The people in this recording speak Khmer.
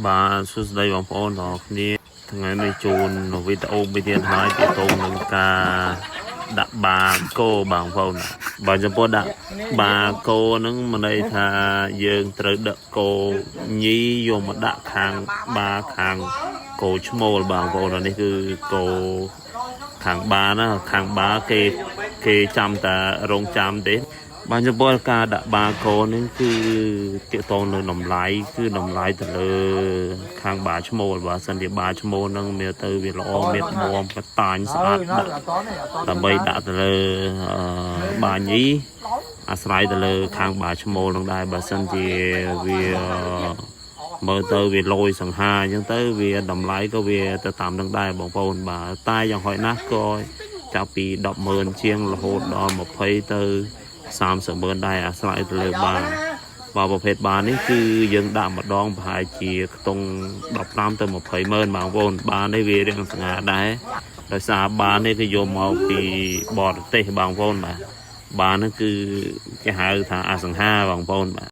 បាទសួស្តីបងប្អូនទាំងអស់គ្នាថ្ងៃនេះជូនវីដេអូមួយទៀតហើយទាក់ទងនឹងការដាក់បាគោបងប្អូនបាទចំពោះដាក់បាគោហ្នឹងមានន័យថាយើងត្រូវដឹកគោញីយកមកដាក់ខាងបាខាងគោឈ្មោលបងប្អូនអានេះគឺគោខាងបាណាខាងបាគេគេចាំតែរងចាំទេ បានចំពោះការដាក់បាគោនេះគឺទាក់ទងនឹងតម្លៃគឺតម្លៃទៅលើខាងបាឈ្មោលបើសិនជាបាឈ្មោលហ្នឹងមានទៅវាល្អមានមាំកតាញស្អាតដាក់ដើម្បីដាក់ទៅលើអឺបាញីអាស្រ័យទៅលើខាងបាឈ្មោលនឹងដែរបើសិនជាវាមើលទៅវាលយសង្ហាអញ្ចឹងទៅវាតម្លៃក៏វាទៅតាមនឹងដែរបងប្អូនបាទតែយ៉ាងហោចណាស់ក៏ចាប់ពី100000ជាងរហូតដល់20ទៅ 30ម៉ឺនដែរអាស្រ័យទៅលើបាបាទប្រភេទបានេះគឺយើងដាក់ម្ដងប្រហែលជាខ្ទង់15ទៅ20ម៉ឺនបងប្អូនបានេះវារៀងសង្ហាដែរដោយសារបានេះគឺយកមកពីបរទេសបងប្អូនបាទបានេះគឺគេហៅថាអសង្ហាបងប្អូនបាទ។